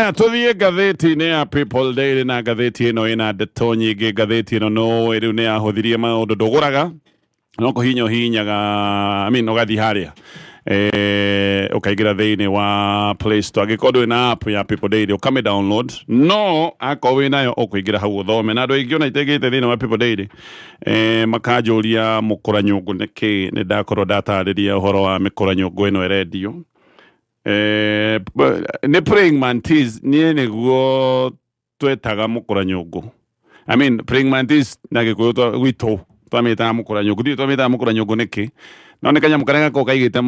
Aya, tuthiĩ ngathĩti-inĩ ya People Daily, na ngathĩti ĩno ĩna ndeto nyingĩ. Ngathĩti ĩno no rĩu nĩ yahũthirie maũndũ, ndũgũraga, no kũhihinya ũhihinyaga, I mean, ũgathiĩ harĩa ũkaingĩra thĩinĩ wa Play Store. Angĩkorwo ndũrĩ na app ya People Daily, ũkamĩ download, no akorwo wĩ nayo ũkũingĩra hau ũthome. Na andũ aingĩ ona itaingĩrĩte thĩinĩ wa People Daily makanjũria mũkũra nyũngũ nĩkĩ. Nĩ ndakorwo ndatarĩria ũhoro wa mĩkũra nyũngũ ĩno ĩrendio nĩ praying mantis. Niĩ nĩguo twetaga mũkũra nyũngũ, I mean, praying mantis na Gĩkũyũ gwitũ twamĩtaga mũkũra nyũngũ. Ndiũĩ twamĩtaga mũkũra nyũngũ nĩkĩ, no nĩ kanyamũ karĩa gakoragwo kaigĩte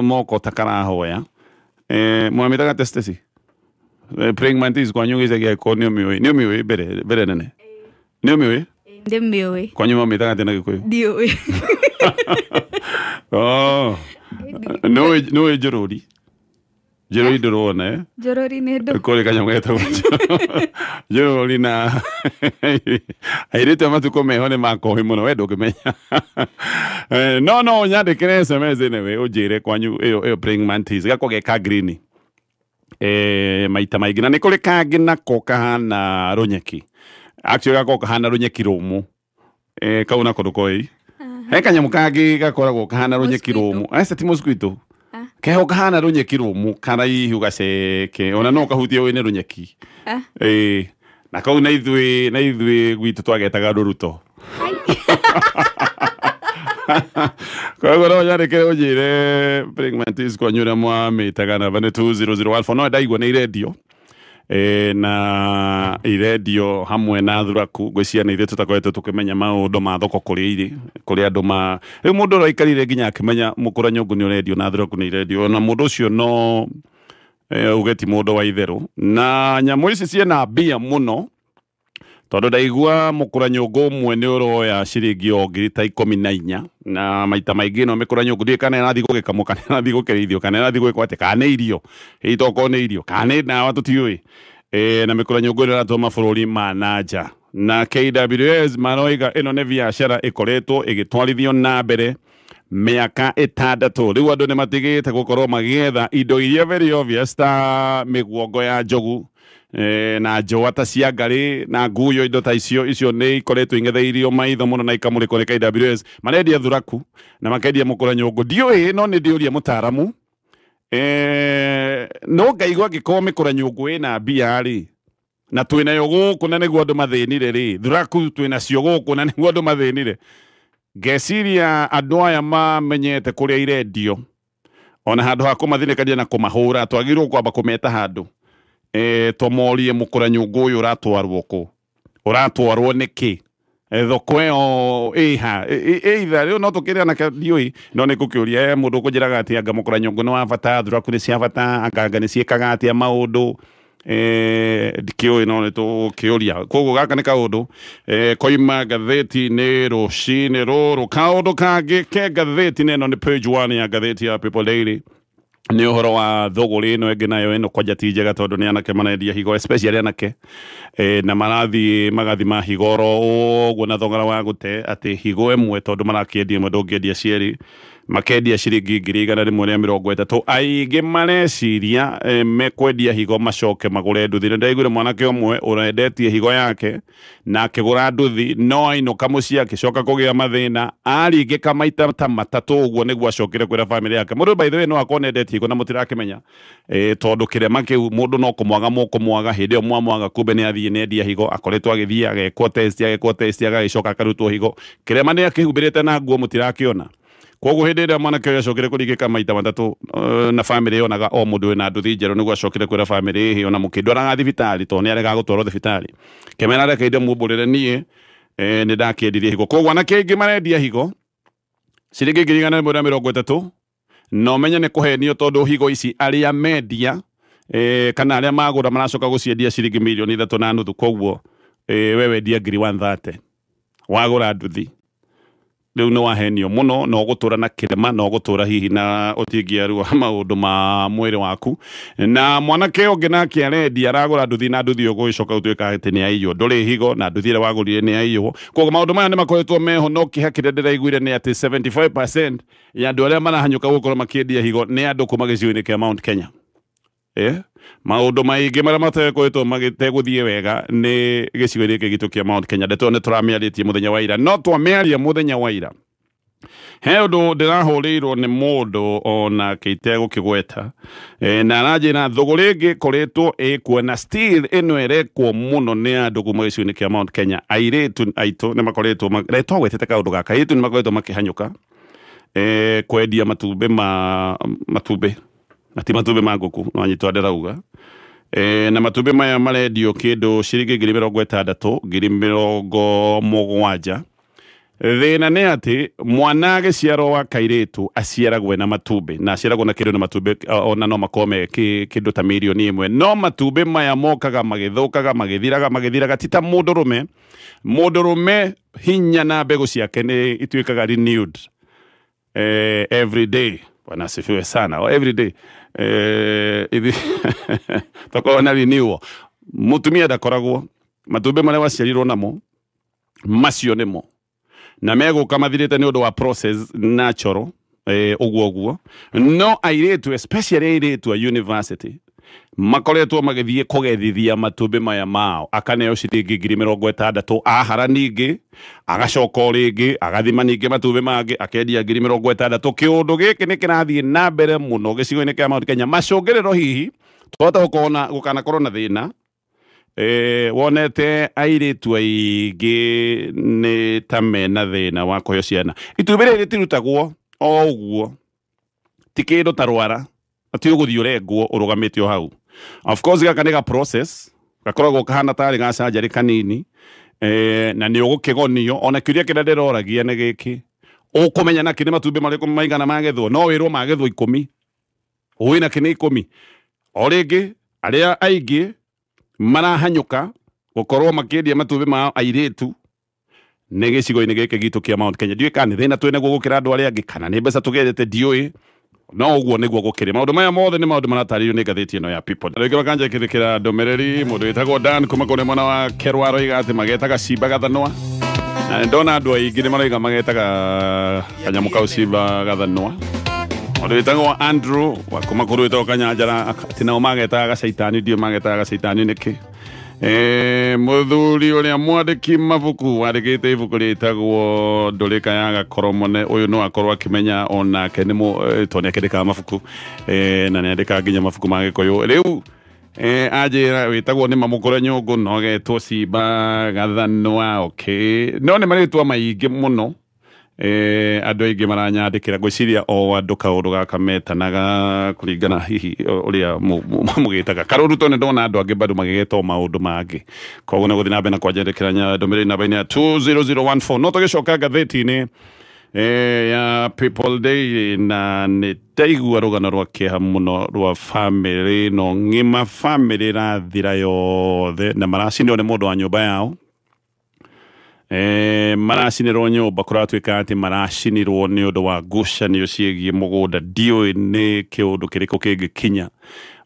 moko ta karahoya. Mwamĩtaga testesi praying mantis kwanyu gĩcagi? Angĩkorwo nĩ ũmĩũĩ, nĩ ũmĩũĩ mbere mbere nene, nĩ ũmĩũĩ? Ndĩmĩũĩ. Kwanyu mamĩtaga atĩa na Gĩkũyũ? Ndiũĩ. Oh. Nĩũĩ njũrũri? Njũrũri ndũrona, eh? Njũrũri nĩ ndũ? Kũrĩ kanyamũ getagwo njũrũri, na airĩtu a matukũ meho nĩ makoĩ mũno, we ndũngĩmenya. No nyandĩkĩre SMS anyway, ũnjĩre kwanyu ĩyo praying mantis gako ge ka green maita maingĩ, na nĩ kũrĩ kangĩ nako kahana rũnyeki, actually gako kahana rũnyeki rũmũ. Kau nako ndũkoĩ? He kanyamũ kangĩ gakoragwo kahana rũnyeki Mosquito. rũmũ. Aca, ti mosquito. Ah. Keho kahana rũnyeki rũmũ karaihu gaceke, ona no kahutie wĩ nĩ rũnyeki. Ah. Ĩĩ, na kau na ithuĩ gwitũ twagetaga rũruto. Koguo no nyandĩkĩre ũnjĩre praying mantis kwanyu ũrĩa mwamĩtaga. Namba nĩ 20014. No ndaigua nĩ irendio na irendio hamwe na thuraku. Ngwĩciria nĩ ithuĩ tũtakoretwo tũkĩmenya maũndũ ma thoko kũrĩa irĩ, kũrĩa andũ ma rĩu mũndũ ũrĩa aikarire nginya akĩmenya mũkũra nyũngũ nĩ ũrendio na thuraku nĩ irendio, na mũndũ ũcio no uge ti mũndũ wa itherũ. Na nyamũ ici ciĩna mbia mũno, tondũ ndaigua mũkũra nyũngũ ũmwe nĩ ũroya ciringi o 14,000. Na maita maingĩ ĩno mĩkũra nyũngũ ndiũĩ kana ĩrathiĩ gũgĩkamwo, kana ĩrathiĩ gũkĩrĩithio, kana ĩrathiĩ gwĩkwo atĩa, kana nĩ irio hihi, tokorwo nĩ irio kana nĩ ndawa, tũtiũĩ. Na mĩkũra nyũngũ ĩno ĩratwarwo mabũrũri ma na nja, na KWS maroiga ĩno nĩ biacara ĩkoretwo ĩgĩtwarithio na mbere mĩaka 6 rĩu. Andũ nĩ matigĩte gũkorwo magĩetha indo iria very obvious ta mĩguongo ya njogu na njũa ta cia ngarĩ na nguyo, indo ta icio. Icio nĩ ikoretwo ing'etheirio maitho mũno na ikamũrĩkwo nĩ KWS. Marendia thuraku na makendia mũkũra nyũngũ. Ndiũĩ, no nĩ ndĩũria mũtaramu. No ngaigua angĩkorwo mĩkũra nyũngũ ĩna mbia rĩ, na twĩnayo gũkũ na nĩguo andũ mathĩnire rĩ, thuraku twĩnacio gũkũ na nĩguo andũ mathĩnire, ngeciria andũ aya mamenyete kũrĩa irendio, ona handũ ha kũmathinĩkania na kũmahũra, twagĩrĩirwo kwamba kũmeta handũ tũmorie mũkũra nyũngũ ũyũ ũratwarwo kũ, ũratwarwo nĩkĩ? Thoko ĩyo ĩha ĩitha rĩu no tũkĩrĩ anake, ndiũĩ, no nĩ ngũkĩũria mũndũ ũkũnjĩraga atĩ anga mũkũra nyũngũ nĩ wa bata, thuraku nĩ cia bata, anga nĩ ciĩkaga atĩa maũndũ, ndikĩũĩ, no nĩ tũkĩũria. Koguo gaka nĩ kaũndũ koima ngathĩti-inĩ rũcinĩ rũrũ. Kaũndũ kangĩ ke ngathĩti-inĩ ĩno nĩ page 1 ya ngathĩti ya People Daily, nĩ ũhoro wa thũgũrĩ ĩno ĩngĩ, nayo ĩno kwanja ti njega, tondũ nĩ anake marendia higo, especially anake na marathiĩ magathima higo oro ũguo na thogora wa gũte, atĩ higo ĩmwe, tondũ marakĩendia ĩmwe, ndũngĩendia cierĩ, makendia ciringi 130,000. Aingĩ mareciria mekwendia higo macoke magũre nduthi. Na ndaiguire mwanake ũmwe ũrendetie higo yake na akĩgũra nduthi, no ainũka mũciĩ akĩcoka kũgĩa mathĩna, aringĩka maita ta matatũ ũguo nĩguo acokire kwĩra famĩlĩ yake. Mũndũ, by the way, no akorwo nĩendetie higo na mũtirakĩmenya, tondũ kĩrema kĩu mũndũ no kũmwaga mũkũmwaga. Hĩndĩ ĩyo mwamwaga, kumbe nĩ athiĩ nĩendia higo, akoretwo agĩthiĩ agekwo test agagĩcoka akarutwo higo. Kĩrema nĩ akĩhumbĩrĩte na nguo, mũtirakĩona. Koguo hĩndĩ ĩrĩa mwanake ũyũ acokire kũringĩka maita matatũ na famĩlĩ yonaga o mũndũ wĩna nduthi njerũ, nĩguo acokire kwĩra famĩlĩ ĩhĩ ona mũkĩndwaraga thibitarĩ, tondũ nĩ aregaga gũtwarwo thibitarĩ, kĩmera rekeire mumbũrĩre niĩ nĩ ndakĩendirie higo. Koguo anake aingĩ marendia higo ciringi 130,000, na ũmenye nĩ kũhenio, tondũ higo ici arĩa mendia kana arĩa magũra maracoka gũciendia ciringi mirioni 3.5. Koguo we wendia ngiri 130, wagũra nduthi. Rĩu nĩ wahenio mũno, na ũgũtũra na kĩrema, na ũgũtũra hihi na ũtingĩaru wa maũndũ ma mwĩrĩ waku. Na mwanake ũngĩ nake arendia, aragũra nduthi, na nduthi ũgũgĩcoka gũtuĩka atĩ nĩ aiywo, ndũrĩ higo, na nduthi ĩrĩa wagũrire nĩ aiywo. Koguo maũndũ maya nĩ makoretwo meho, no kĩha kĩrĩa ndĩraiguire nĩ atĩ 75% ya andũ arĩa marahanyũka gũkorwo makĩendia higo nĩ andũ kuma gĩcigo-inĩ kĩa Mount Kenya. Maũndũ maingĩ marĩa matekoretwo magĩtegũthiĩ wega nĩ gĩcigo gĩkĩ gitũ kĩa Mount Kenya. Ndeto nĩ tũramĩarĩtie mũthenya wa ira, no twamĩaria mũthenya wa ira he ũndũ ndĩrahũrĩirwo nĩ mũndũ onake itegũkĩgweta, na aranjĩra thũgũrĩ ĩngĩ ĩkoretwo ĩkuo na still ĩno ĩrekwo mũno nĩ andũ kuma gĩcigo-inĩ kĩa Mount Kenya. Airĩtu aitũ nĩ makoretwo twagwetete kaũndũ gaka, airĩtu nĩ makoretwo makĩhanyũka kwendia matumbĩ ma matumbĩ na ti matumbĩ ma ngũkũ, no anyitwo ndĩrauga, na matumbĩ maya marendio kĩndũ ciringi 60,000, 70,000. Thĩna nĩ atĩ mwana agĩciarwo wa kairĩtu aciaragwo na matumbĩ, na aciaragwo na kĩndũ na matumbĩ ona no makorwo me kĩndũ ta 1 million, no matumbĩ maya mokaga magĩthũkaga, magĩthiraga, magĩthiraga. Ti ta mũndũrũme. Mũndũrũme hinya na mbegũ ciake nĩ ituĩkaga renewed every day. Bwana asifiwe sana. O every day tokorwo na renewal. Mũtumia ndakoragwo matumbĩ marĩa waciarirwo namo macio nĩmo na megũka mathirĩte nĩ ũndũ wa process natural, ũguo ũguo. No airĩtu, especially airĩtu a university, makoretwo magĩthiĩ kũgethithia matumbĩ maya mao, akaneo ciringi 60,000, ahara ningĩ agacoka o rĩngĩ agathima ningĩ matumbĩ mangĩ akendia 60,000. Kĩũndũ gĩkĩ nĩ kĩrathiĩ na mbere mũno gĩcigo-inĩ kĩa Mount Kenya. Macũngĩrĩro hihi twahota gũkorwo gũkanakorwo na thĩna, wonete airĩtu aingĩ nĩ ta mena thĩna wa kũheo ciana. Itumbĩ rĩrĩ rĩtirutagwo o ũguo, ti kĩndũ ta rwara atĩ ũgũthiĩ ũrengwo ũrũgamĩte o hau. Of course gaka nĩ ga process gakoragwo kahana tarĩ ga surgery kanini, na nĩ ũgũkĩgonio. Ona kĩũria kĩrĩa ndĩroragia nĩ gĩkĩ: ũkũmenya nakĩ nĩ matumbĩ marĩkũ maigana magethwo? No wĩrwo magethwo 10, ũĩ nakĩ nĩ 10? O rĩngĩ arĩa aingĩ marahanyũka gũkorwo makĩendia matumbĩ mao airĩtu nĩ gĩcigo-inĩ gĩkĩ gitũ kĩa Mount Kenya. Ndiũĩ kana nĩ thĩna twĩ naguo gũkĩra andũ arĩa angĩ kana nĩ mbeca tũgethete, ndiũĩ, no ũguo nĩguo gũkĩrĩ. Maũndũ maya mothe nĩ maũndũ maratarĩrio nĩ ngathĩti ĩno ya People. Rĩngĩ makanja kĩrĩkĩra ndũmĩrĩri. Mũndũ wĩtagwo Dan kuma kũrĩ mwena wa Kerwa aroiga atĩ magetaga cimba gathanwa, na nĩ ndona andũ aingĩ nĩ maroiga magetaga kanyamũ kau cimba gathanwa. Mũndũ wĩtagwo Andrew wa kuma kũrĩ wĩtagwo Kanyanjara atĩ nao magetaga gacaitani, ndiũ magetaga gacaitani nĩkĩ. Mũthuri ũrĩa mwandĩki mabuku wandĩkĩte ibuku rĩtagwo Ndũrĩka ya Gakoromone, ũyũ no akorwo akĩmenya onake nĩ tondũ nĩ akĩandĩkaga mabuku, na nĩ andĩkaga nginya mabuku ma Gĩkũyũ. Rĩu anjĩra wĩtagwo nĩ Mamũkũre Nyũngũ no getwo Cimba Gathanwa. Okay, no nĩ marĩtwa maingĩ mũno, andũ aingĩ maranyandĩkĩra. Ngwĩciria o andũ kaũndũ gaka metanaga kũringana hihi ũrĩa mũgĩtaga karũru, tondũ ndona andũ angĩ bado magĩgetwo maũndũ mangĩ. Koguo nĩ gũthiĩ na mbere na kwanjandĩkĩra ndũmĩrĩri namba-inĩ ya 20014. No tũgĩcoka ngathĩti-inĩ ya People Daily, na nĩ ndaigua rũgano rwa kĩeha mũno rwa bamĩrĩ ĩno ng'ima. Bamĩrĩ ĩrathira yothe na maracinirwo nĩ mũndũ wa nyũmba yao. Maracinĩrwo nyũmba, kũratuĩka atĩ maracinirwo nĩ ũndũ wa ngucanio ciĩgiĩ mũgũnda. Ndiũĩ nĩ kĩũndũ kĩrĩkũ kĩngĩkinya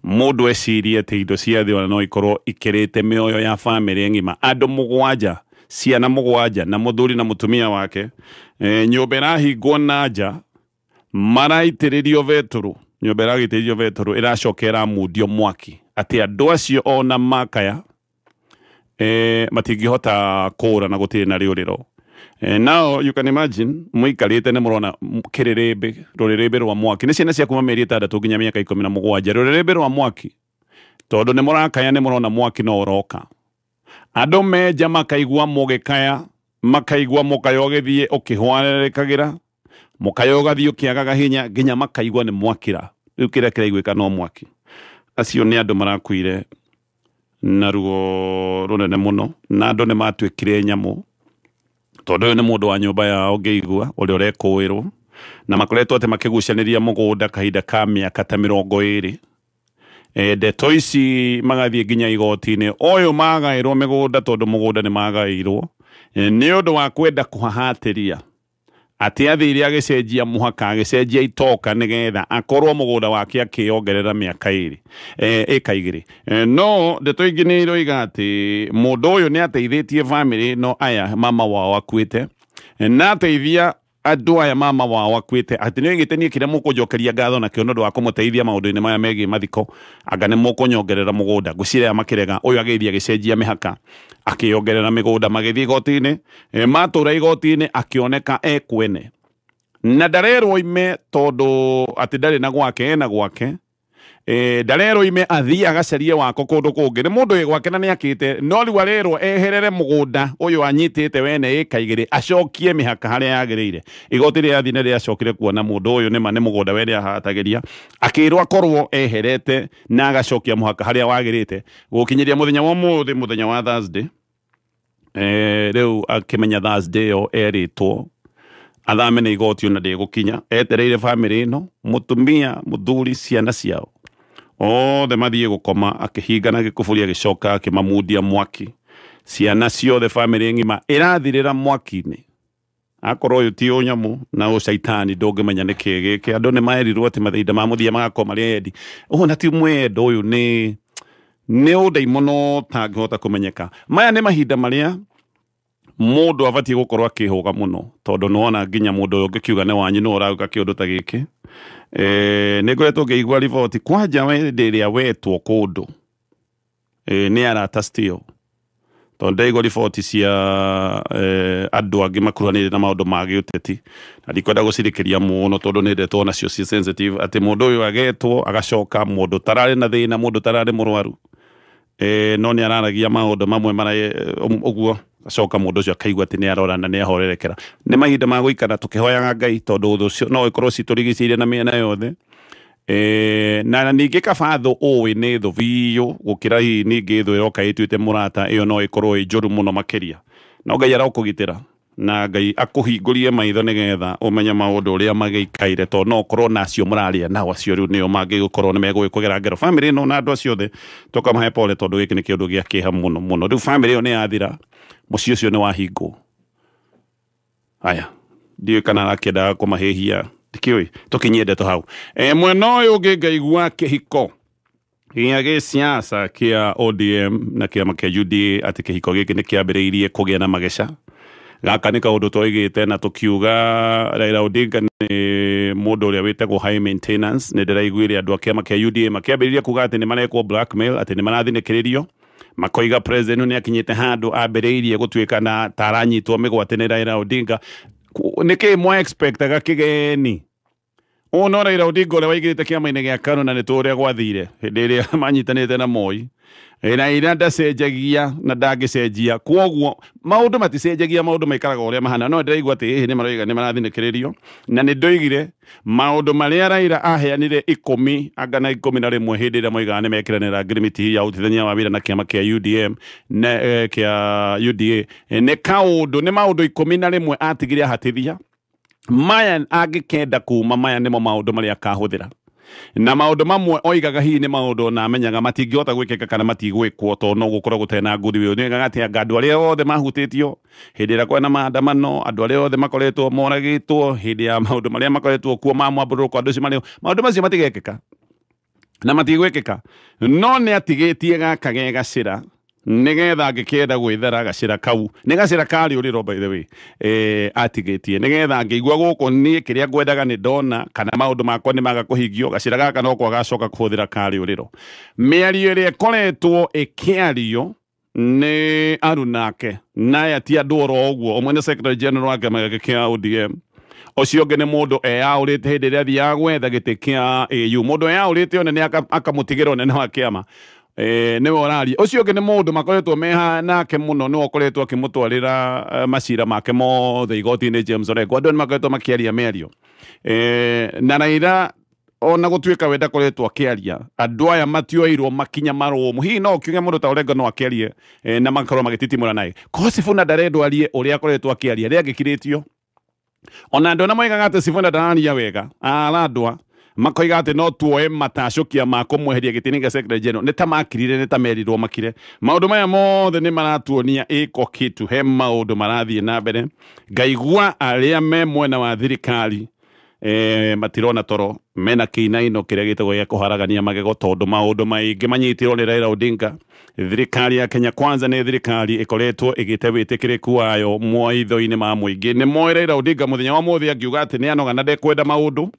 mũndũ ecirie atĩ indo cia thĩ ona no ikorwo ikĩrĩte mĩoyo ya bamĩrĩ ng'ima, andũ 7, ciana 7 na mũthuri na mũtumia wake. Nyũmba ĩrahingwo na nja, maraitĩrĩrio betũrũ, nyũmba ĩragĩitĩrĩrio betũrũ, ĩracoka ĩramundio mwaki, atĩ andũ acio ona makaya matingĩhota kũũra na gũtirĩ na rĩũrĩro. Now you can imagine mũikarĩte nĩ mũrona kĩrĩrĩmbĩ, rũrĩrĩmbĩ rwa mwaki. Nĩ ciana cia kuma mĩeri 6 nginya mĩaka 17. Rũrĩrĩmbĩ rwa mwaki, tondũ nĩ mũrakaya, nĩ mũrona mwaki no ũroka. Andũ menja makaigua mũgĩkaya, makaigua mũkayo ũgĩthiĩ ũkĩhwarĩrĩkagĩra, mũkayo ũgathiĩ ũkĩagaga hinya nginya makaigua nĩ mwakira. Rĩu kĩrĩa kĩraiguĩka no mwaki. Acio nĩ andũ marakuire na ruo rũnene mũno, na andũ nĩ matuĩkire nyamũ, tondũ ũyũ nĩ mũndũ wa nyũmba yao ngĩigua ũrĩa ũrekũĩrwo, na makoretwo atĩ makĩgucanĩria mũgũnda kahinda ka mĩaka ta 20. Ndeto ici magathiĩ nginya igoti-inĩ. Ũyũ magaĩrwo mĩgũnda, tondũ mũgũnda nĩ magaĩirwo, nĩ ũndũ wa kwenda kũhahatĩria atĩ athire agĩcenjia mũhaka, agĩcenjia itoka nĩgetha akorwo mũgũnda wake akĩongerera mĩaka 2, ĩka 2. No ndeto ingĩ nĩ iroiga atĩ mũndũ ũyũ nĩ ateithĩtie bamĩrĩ no aya mama wao akuĩte, na ateithia Andũ aya mama wao akuĩte atĩ nĩ oigĩte niĩ kĩrĩa mũkũnjokeria ngatho nakĩo nĩ ũndũ wa kũmũteithia maũndũ-inĩ maya megiĩ mathiko, anga nĩ mũkũnyongerera mũgũnda. Ngwĩciria aya makĩrega, ũyũ agĩthiĩ agĩcenjia mĩhaka akĩongerera mĩgũnda. Magĩthiĩ igoti-inĩ, matũra igoti-inĩ akĩoneka ekwene na ndarerwo ime tondũ atĩ ndarĩ na gwake, ena gwake. Ndarerwo ime athiĩ agacarie wako kũndũ kũngĩ, nĩ mũndũ wĩ gwake na nĩ akĩte, no rĩu arerwo eherere mũgũnda ũyũ anyitĩte wene ĩka 2, acokie mĩhaka harĩa yagĩrĩire. Igoti rĩrathiĩ nĩ rĩacokire kuona mũndũ ũyũ nĩma nĩ mũgũnda wene ahatagĩria, akĩrwo akorwo eherete na agacokia mũhaka harĩa wagĩrĩte. Gũkinyĩria mũthenya wa ũmũthĩ, mũthenya wa Thursday, rĩu akĩmenya Thursday ĩyo erĩtwo athame nĩ igoti ona ndĩgũkinya, etereire bamĩrĩ ĩno, mũtumia, mũthuri, ciana ciao othe mathiĩ gũkoma, akĩhinga na gĩkuburi, agĩcoka akĩmamundia mwaki. Ciana ciothe bamĩrĩ ng'ima ĩrathirĩra mwaki-inĩ. Akorwo ũyũ ti ũnyamũ na ũcaitani ndũngĩmenya nĩ kĩĩ gĩkĩ. Andũ nĩ maerirwo atĩ mahinda ma mũthia magakorwo marĩ endi, ũũ na ti mwendo, ũyũ nĩ ũndaimono ũtangĩhota kũmenyeka. Maya nĩ mahinda marĩa mũndũ abatiĩ gũkorwo akĩhũga mũno, tondũ nĩwona nginya mũndũ ũyũ ũngĩkiuga nĩ wanyu nĩwe ũrauga kĩũndũ ta gĩkĩ. Nĩ ngoretwo ngĩigua riboti kwanja hĩndĩ ĩrĩa wetwo kũndũ, nĩ arata still, tondũ ndaigua riboti cia andũ angĩ makuruhanĩire na maũndũ ma gĩũteti, na ndikwenda gũcirĩkĩria mũno tondũ nĩ ndeto nacio ci sensitive, atĩ mũndũ ũyũ agetwo agacoka mũndũ tararĩ na thĩna, mũndũ tararĩ mũrwaru, no nĩ araragia maũndũ mamwe mara ũguo, acoka mũndũ ũcio akaigua atĩ nĩ arora na nĩ ahorerekera. Nĩ mahinda ma gũikara tũkĩhoyaga Ngai, tondũ thũ ũcio no ĩkorwo citũrigicĩirie na mĩena yothe. Na ningĩ kaba thũ ũĩ nĩ thũ biũ gũkĩra hihi ningĩ thũ ĩroka ĩtuĩte mũrata, ĩyo no ĩkorwo ĩ njũru mũno makĩria. No Ngai arokũgitĩra na Ngai akũhingũrie maitho nĩgetha ũmenye maũndũ ũrĩa magĩikaire, tondũ no ũkorwo na acio mũraria nao, acio rĩu nĩo mangĩgũkorwo nĩ megũgĩkũgera ngero. Bamĩrĩ ĩno na andũ acio othe tũkamahe pole, tondũ gĩkĩ nĩ kĩũndũ gĩa kĩeha mũno mũno. Rĩu bamĩrĩ ĩyo nĩ yathira, mũciĩ ũcio nĩ wahingwo. Aya, ndiũĩ kana arakĩendaga kũmahĩhia, ndikĩũĩ, tũkinyie ndeto hau. Mwena ũyũ ũngĩ ngaigua kĩhiko gĩa gĩsiasa kĩa ODM na kĩama kĩa UDA, atĩ kĩhiko gĩkĩ nĩ kĩambĩrĩirie kũgĩa na mageca. Gaka nĩ kaũndũ twoigĩte na tũkiuga Raila Odinga nĩ mũndũ ũrĩa wĩtagwo high maintenance. Nĩ ndĩraiguire andũ a kĩama kĩa UDA makĩambĩrĩria kuga atĩ nĩ marekwo blackmail, atĩ nĩ marathinĩkĩrĩrio, makoiga president nĩ akinyĩte handũ ambĩrĩirie gũtuĩka na ta aranyitwo mĩgwate nĩ Raila Odinga. Nĩkĩ mwa expectaga kĩgeni? Ũũ no Raila Odinga ũrĩa waigĩrĩte kĩama-inĩ gĩa KANU, na nĩ tũĩ ũrĩa gwathire hĩndĩ ĩrĩa manyitanĩte na Moi. Raila ndacenjagia na ndangĩcenjia, kwoguo maũndũ maticenjagia, maũndũ maikaraga ũrĩa mahana. No ndĩraigua atĩ ĩhĩ nĩ maroiga nĩ marathinĩkĩrĩrio, na nĩ ndoigire maũndũ marĩa Raila aheanire 10 anga na 11 hĩndĩ ĩrĩa moigaga nĩ mekĩranĩra ngirimiti ya ũrutithania wa wĩra na kĩama kĩa UDM na kĩa UDA, nĩ kaũndũ nĩ maũndũ 11 atigire ahatithia. Maya angĩkenda kuma, maya nĩmo maũndũ marĩa akahũthĩra, na maũndũ mamwe oigaga hihi nĩ maũndũ na amenyaga matingĩhota gwĩkĩka kana matigwĩkwo, tondũ no gũkorwo gũtarĩ na ngũthi. Wĩ nĩoigaga atĩ anga andũ arĩa othe mahutĩtio hĩndĩ ĩrĩa kwĩna maandamano, andũ arĩa othe makoretwo moragĩtwo hĩndĩ ya maũndũ marĩa makoretwo kuo ma mwambũrũko, andũ acio marĩ maũndũ macio matigekĩka na matigwĩkĩka. No nĩ atigĩtie gaka ge gacĩra nĩgetha angĩkĩenda gwĩthara gacĩra kau, nĩ gacĩra ka rĩũrĩro by the way, atigĩtie nĩgetha angĩigua gũkũ niĩ kĩrĩa ngwendaga nĩ ndona kana maũndũ makwa nĩ maga kũhingio, gacĩra gaka no kwa gacoka kũhũthĩra ka rĩũrĩro. Mĩario ĩrĩa ĩkoretwo ĩkĩario nĩ arunake naya ti andũ oro ũguo, ũmwe nĩ secretary general wa kĩama gĩake kĩa ODM, ũcio ũngĩ nĩ mũndũ eyaũrĩte hĩndĩ ĩrĩa athiaga gwetha gĩtĩ kĩa AU, mũndũ eyaũrĩte one nĩ akamũtigĩra ũnene wa kĩama, nĩwe ũraria. Ũcio ũngĩ nĩ mũndũ makoretwo meha nake mũno, nĩwe ũkoretwo akĩmũtwarĩra macira make mothe igoti-inĩ, James Orengo. Andũ nĩ makoretwo makĩaria mĩario, na Raila ona gũtuĩka we ndakoretwo akĩaria, andũ aya matioirwo makinya marũmu. Hihi no ũkiuge mũndũ ta Orengo no akĩarie, na makorwo magĩtitimũra naye. Ko Sifuna ndarendwo arie ũrĩa akoretwo akĩaria, rĩa angĩkirĩtio. Ona andũ arĩa moigaga atĩ Sifuna ndararia wega, arandwa makoiga atĩ no tuoe matacũkia ma kũmweheria gĩtĩ-inĩ gĩa secretary general, nĩ ta makirire, nĩ ta merirwo makire. Maũndũ maya mothe nĩ maratuonia ĩko kĩtu, he maũndũ marathiĩ na mbere. Ngaigua arĩa me mwena wa thirikari Matirona toro mena kĩinaino kĩrĩa gĩtagwo gĩa kũharagania magego tondũ maũndũ maingĩ manyitirwo nĩ Raila Odinga. Thirikari ya Kenya Kwanza nĩ thirikari ĩkoretwo ĩgĩte wĩtĩkĩrĩku wayo maitho-inĩ ma mũingĩ. Nĩ moĩ Raila Odinga mũthenya wa mũthĩ angiuga atĩ nĩ anoga na ndekwenda maũndũ,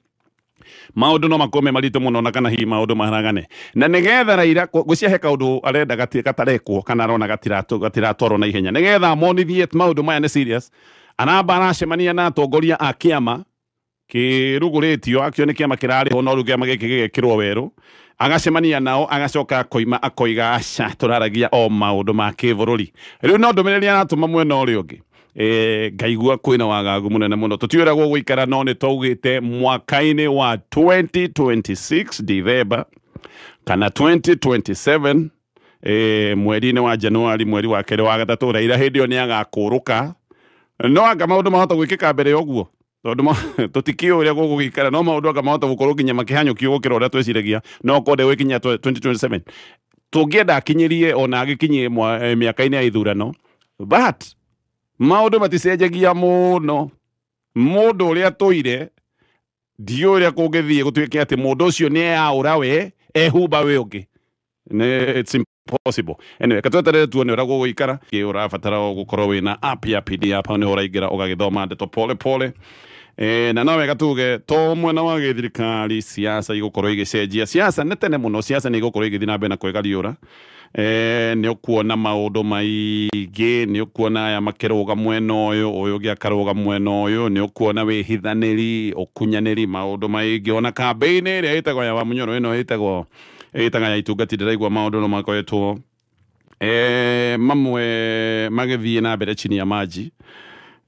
maũndũ no makorwo me maritũ mũno na kana hihi maũndũ maharagane. Na nĩgetha Raila gwĩciria he kaũndũ arenda gatarekwo kana arona gatiratwarwo na ihenya, nĩgetha amonithie maũndũ maya nĩ serious, aramba aracemania na atongoria a kĩama kĩrugũrĩtio akĩo nĩ kĩama kĩrarĩho no rĩu kĩama gĩkĩ gĩgekĩrwo werũ, agacemania nao agacoka akoima akoiga aca tũraragia o maũndũ ma kĩbũrũri. Rĩu no ndũmĩrĩri aratũma mwena ũrĩa ũngĩ. Ngaigua kwĩna wagagu mũnene mũno tũtiũragwo gũikara no nĩ twaugĩte mwaka-inĩ wa 2026 December kana 2027 mweri-inĩ wa Januari mweri wa kerĩ wa gatatũ Raila hĩndĩ ĩyo nĩ agakũrũka. No anga maũndũ mahota gwĩkĩka mbere ya ũguo tondũ tũtikĩũĩ ũrĩa gũgũgĩikara, no maũndũ anga mahota gũkorwo nginya makĩhanyũkio gũkĩra ũrĩa twĩciragia, no korwo ndegũgĩkinya 2027 tũngĩenda akinyĩrie ona agĩkinyie mĩaka-inĩ ya ithurano, but maũndũ maticenjagia mũno. Mũndũ ũrĩa tũire ndiũĩ ũrĩa kũngĩthiĩ gũtuĩke atĩ mũndũ ũcio nĩ eyaũra we ehumba we ũngĩ. It's impossible. Anyway, katweterere tuone ũrĩa gũgũikara. Ũrabatara gũkorwo wĩna app ya PD app, hau nĩho ũraingĩra ũgagĩthoma ndeto pole pole. Na no wega tuge to mwena wa gĩthirikari siasa igũkorwo igĩcenjia. Siasa nĩ tene mũno, siasa nĩ igũkorwo igĩthiĩ na mbere na kwĩgariũra. Nĩ ũkuona maũndũ maingĩ, nĩ ũkuona aya makĩrũga mwena ũyũ, ũyũ ũngĩ akarũga mwena ũyũ, nĩ ũkuona wĩhithanĩri, ũkunyanĩri, maũndũ maingĩ. Ona kambĩinĩ ĩrĩa ĩtagwo ya Wamunyoro ĩno ĩtagwo ĩtaga ya itungati, ndĩraigua maũndũ no makoretwo mamwe magĩthiĩ na mbere chini ya maji.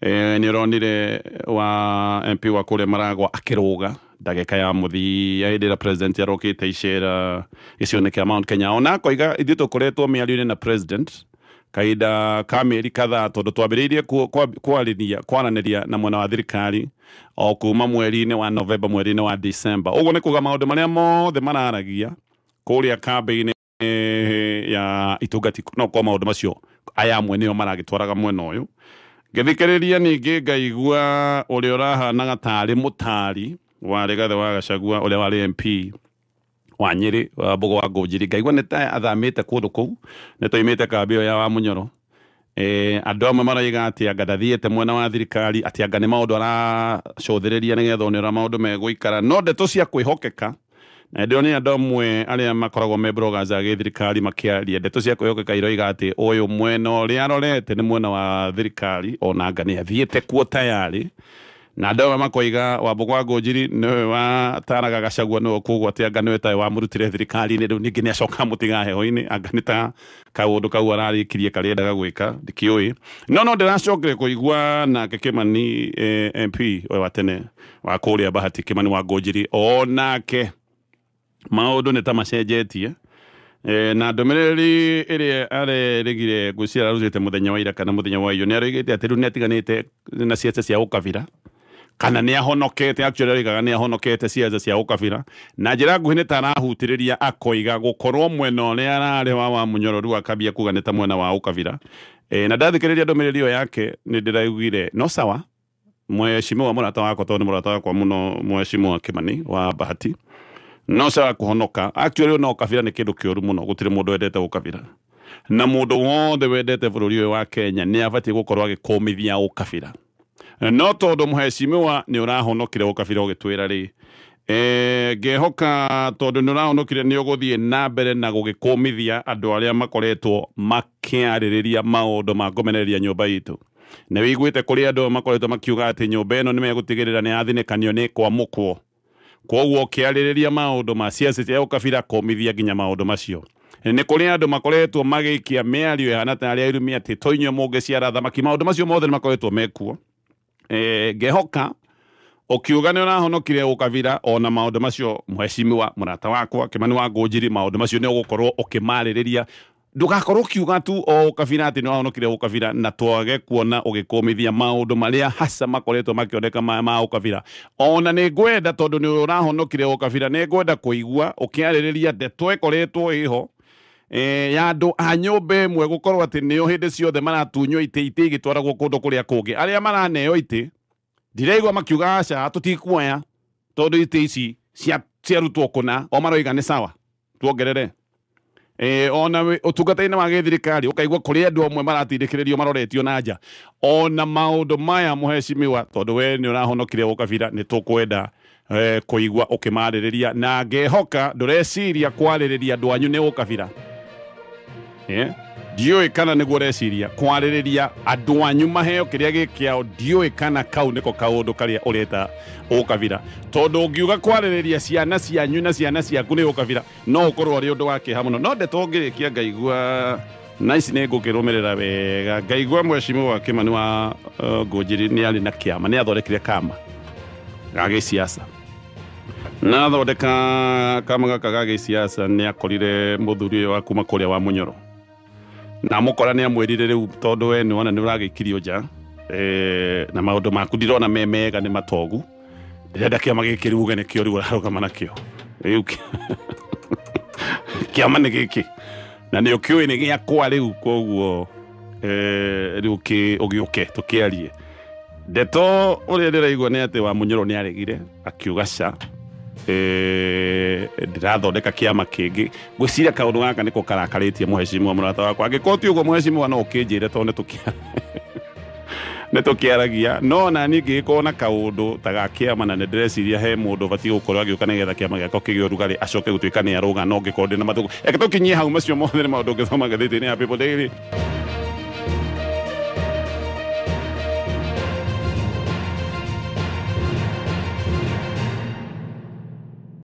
Nĩ ũronire wa MP wa kũrĩa Maragwa akĩrũga ndagĩka ya mũthia hĩndĩ ĩrĩa president arokĩte icera gĩcigo-inĩ kĩa Mount Kenya, ona akoiga ithuĩ tũkoretwo mĩario-inĩ na president kahinda ka mĩeri kadhaa tondũ twambĩrĩirie kwaranĩria na mwena wa thirikari o kuma mweri-inĩ wa November mweri-inĩ wa December. Ũguo nĩ kuga maũndũ marĩa mothe mararagia kũrĩa kambĩ-inĩ ya itungati no kwa maũndũ macio aya amwe nĩo maragĩtwaraga mwena ũyũ. Ngĩthikĩrĩria ningĩ ngaigua ũrĩa ũrahanaga tarĩ mũtari wa Rigathĩ wa Gachagua ũrĩa warĩ MP wa Nyĩrĩ wa Mbogo wa Ngũnjiri, ngaigua nĩ ta athamĩte kũndũ kũu, nĩ toimĩte kambĩ ĩyo ya Wamunyoro. Andũ amwe maroiga atĩ anga ndathiĩte mwena wa thirikari, atĩ anga nĩ maũndũ aracũthĩrĩria nĩgetha one ũrĩa maũndũ megũikara, no ndeto cia kwĩhokeka na ndĩronire andũ amwe arĩa makoragwo me bloggers a gĩthirikari makĩaria ndeto cia kwĩhokeka iroiga atĩ ũyũ mwena ũrĩa arorete nĩ mwena wa thirikari, ona anga nĩ athiĩte kuo tayari. Na andũ amwe makoiga Wambugu wa Ngũnjiri nĩwe wataraga Gachagua nĩwe koguo atĩ anga nĩwe tawe wamũrutire thirikari-inĩ, rĩu ningĩ nĩ acoka amũtiga heho-inĩ, anga nĩ ta kaũndũ kau ararĩkirie karĩa endaga gwĩka ndikĩũĩ. No ndĩracokire kũigua nake Kimani MP ũyũ wa tene wa kũrĩa Bahati, Kimani wa Ngũnjiri, onake maũndũ nĩ ta macenjetie. Na ndũmĩrĩri ĩrĩa arerĩgire ngwĩciria ararutĩte mũthenya wa ira kana mũthenya wa iyo, nĩ aroigĩte atĩ rĩu nĩ atiganĩte na ciaca cia ũkabira, kana nĩ ahonokete, actually aroigaga nĩ ahonokete ciaca cia ũkabira. Na njĩra nguhĩ nĩ ta arahutĩrĩria akoiga gũkorwo mwena ũrĩa ararĩ wa Wamunyoro rĩu akambia kuga nĩ ta mwena wa ũkabira. Na ndathikĩrĩria ndũmĩrĩri ĩyo yake nĩ ndĩraiguire no sawa, mheshimiwa mũrata wakwa, tondũ nĩ mũrata wakwa mũno, mheshimiwa Kimani wa Bahati, no sawa kũhonoka. Actually no ũkabira nĩ kĩndũ kĩũru mũno, gũtirĩ mũndũ wendete ũkabira, na mũndũ wothe wendete bũrũri ũyũ wa Kenya nĩ abatiĩ gũkorwo agĩkũmithia ũkabira. No tondũ mheshimiwa nĩ ũrahonokire ũkabira ũgĩtwĩra rĩ, ngehoka tondũ nĩ ũrahonokire nĩ ũgũthiĩ na mbere na gũgĩkũmithia andũ arĩa makoretwo makĩarĩrĩria maũndũ ma kũmenereria nyũmba itũ. Nĩ wĩiguĩte kũrĩ andũ makoretwo makiuga atĩ nyũmba ĩno nĩ megũtigĩrĩra nĩ yathinĩkanio nĩ kwamũkwo. Koguo ũkĩarĩrĩria maũndũ ma ciaca cia ũkabira kũmithia nginya maũndũ macio. Nĩ kũrĩ andũ makoretwo magĩikia mĩario ĩhana ta arĩa irumi atĩ to inyuĩ mũngĩciara thamaki, maũndũ macio mothe nĩ makoretwo mekuo. Ngehoka ũkiuga nĩ ũrahonokire ũkabira ona maũndũ macio, mheshimiwa mũrata wakwa Kimani wa Ngũnjiri, maũndũ macio nĩ ũgũkorwo ũkĩmarĩrĩria. Ndũgakorwo ũkiuga tu o ũkabira atĩ nĩ ũrahonokire ũkabira na twage kuona ũgĩkũmithia maũndũ marĩa hasa makoretwo makĩoneka ma ũkabira. Ona nĩ ngwenda tondũ nĩ ũrahonokire ũkabira, nĩ ngwenda kũigua ũkĩarĩrĩria ndeto ĩkoretwo ĩho ya andũ a nyũmba ĩmwe gũkorwo atĩ nĩo hĩndĩ ciothe maratunywo itĩ, itĩ igĩtwaragwo kũndũ kũrĩa kũngĩ. Arĩa maraneo itĩ ndiraigua makiuga aca tũtikuoya, Tondu itĩ ici ciarutwo kũna o maroiga nĩ sawa tuongerere. Ona ũtungata-inĩ wa gĩthirikari ũkaigua kũrĩ andũ amwe maratindĩkĩrĩrio maroretio na nja. Ona maũndũ maya mũhecimiwa, tondũ we nĩ ũrahonokire ũkabira, nĩ tũkwenda kũigua ũkĩmarĩrĩria, na ngehoka ndũreciria kwarĩrĩria andũ anyu nĩ ũkabira. Ndiũĩ kana nĩguo ũreciria kwarĩrĩria andũ anyu maheo kĩrĩa gĩ kĩao, ndiũĩ kana kau nĩko kaũndũ karĩa ũreta ũkabira, tondũ ũngiuga kwarĩrĩria ciana cianyu na ciana ciaku nĩ ũkabira, no ũkorwo ũrĩ ũndũ wa kĩeha mũno. No ndeto ngĩrĩkia ngaigua na ici nĩ ngũkĩrũmĩrĩra wega, ngaigua mheshimiwa Kimani wa Ngũnjiri nĩ arĩ na kĩama, nĩ athondekire kama ga gĩsiasa, na athondeka kama gaka ga gĩsiasa nĩ akorire mũthuri ũyũ wa kuma kũrĩa wa Mũnyoro, na mũkora nĩ amwĩrire rĩu tondũ we nĩ wona nĩ ũragĩikirio nja, na maũndũ maku ndirona me mega nĩ matogu, ndĩrenda kĩama gĩkĩ rĩu uge nĩkĩo rĩu ũrarũgama nakĩo rĩu kĩama nĩ gĩkĩ na nĩ ũkĩũĩ nĩ gĩakwa rĩu, koguo rĩu ũgĩũke tũkĩarie. Ndeto ũrĩa ndĩraigua nĩ atĩ wa Mũnyoro nĩ aregire akiuga ca, ndĩrathondeka kĩama kĩngĩ. Ngwĩciria kaũndũ gaka nĩko karakarĩtie mũhecimiwa mũrata wakwa. Angĩkorwo ti ũguo mũhecimiwa no ũkĩnjĩre, tondũ nĩ tũkĩaragia, no na niĩ ngĩgĩkorwo na kaũndũ ta ga kĩama, na nĩ ndĩreciria he mũndũ ũbatiĩ gũkorwo agĩũka nĩgetha kĩama gĩakwa kĩgĩe ũrugarĩ, acoke gũtuĩka nĩ arũga, no ngĩkorwo ndĩna mathũgũ. Reke tũkinyie hau, macio mothe nĩ maũndũ ũngĩthoma ngathĩti-inĩ ya People Daily.